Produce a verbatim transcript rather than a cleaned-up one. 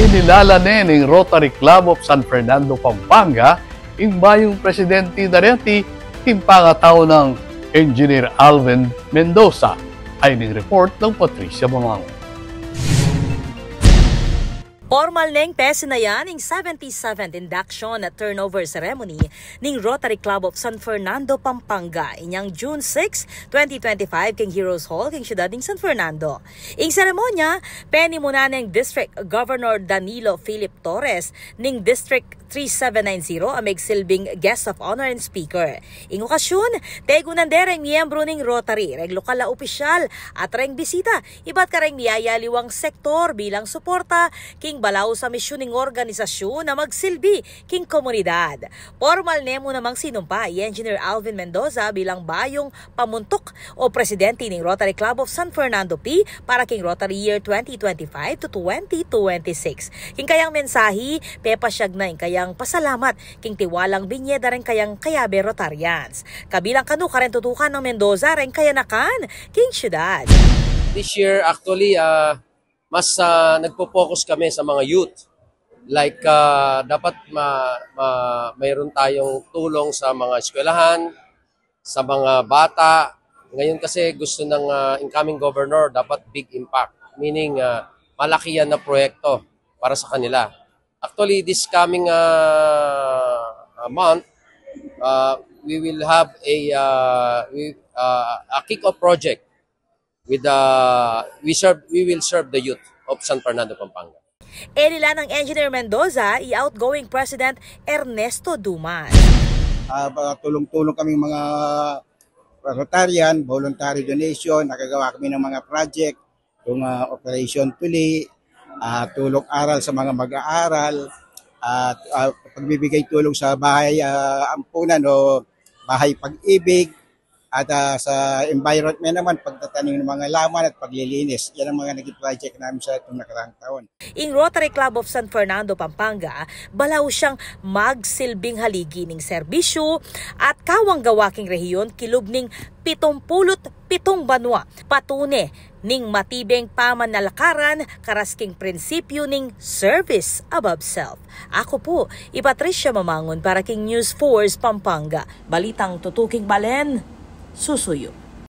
Kinilala ne ning Rotary Club of San Fernando, Pampanga, ing bayung presidente da reti, king pangatau nang Engineer Alvin Mendoza. Ay ning report nang Patricia Mamango. Pormal neng pesinayan ing seventy-seventh induction at turnover ceremony ning Rotary Club of San Fernando, Pampanga, inyang June six, twenty twenty-five, king Heroes Hall, king siyudad ning San Fernando. Ing seremonya, penimunan neng District Governor Danilo Philip Torres, ning District three seven nine zero, a megsilbing guest of honor and speaker. Ing okasyun, tegunan de reng miyembru ning Rotary, reng lokal a opisyal, at reng bisita, ibat kareng miyayaliwang sektor bilang suporta king balaus a misyun ning organisasyun a magsilbi king komunidad. Pormal ne mu namang sinumpa i Engineer Alvin Mendoza bilang bayung pamuntuk o presidente ning Rotary Club of San Fernando P para king Rotary Year twenty twenty-five to twenty twenty-six. King kayang mensahi, pepasyag na ing kayang pasalamat king tiwalang binye da reng kayang kayabe Rotarians. Kabilang kanu kareng tutukan nang Mendoza reng kayanakan king siyudad. This year, actually, ah, mas, ah, nagpo-focus kami sa mga youth. Like, ah, dapat ma-, ma-, mayroon tayong tulong sa mga eskwelahan, sa mga bata. Ngayon kasi gusto ng, ah, incoming governor, dapat big impact. Meaning, ah, malaki yan na proyekto para sa kanila. Actually, this coming, ah, ah, month, ah, we will have a, ah, we, ah, a kick-off project with the, we serve, we will serve the youth of San Fernando, Pampanga. Inilaan nang Engineer Mendoza i outgoing President Ernesto Dumas. Ah, tulong-tulong kaming mga Rotarian, voluntary donation, nakagawa kami ng mga project, yung, ah, Operation Tuli, ah, tulong aral sa mga mag-aaral, at, ah, pagbibigay tulong sa bahay, ah, ampunan o bahay pag-ibig, at, ah, sa environment naman, pagtatanim ng mga laman at paglilinis. Yan ang mga naging project namin sa itong nakaraang taon. Ing Rotary Club of San Fernando, Pampanga, balaus yang magsilbing haligi ning serbisyu at kawang gawa king rehiyon kilub ning pitumpulu't pitung banwa, patune ning matibeng pamanalakaran karas king prinsipyu ning service above self. Aku pu i Patricia Mamangun para king News Force Pampanga. Balitang tutuking balen, susuyu.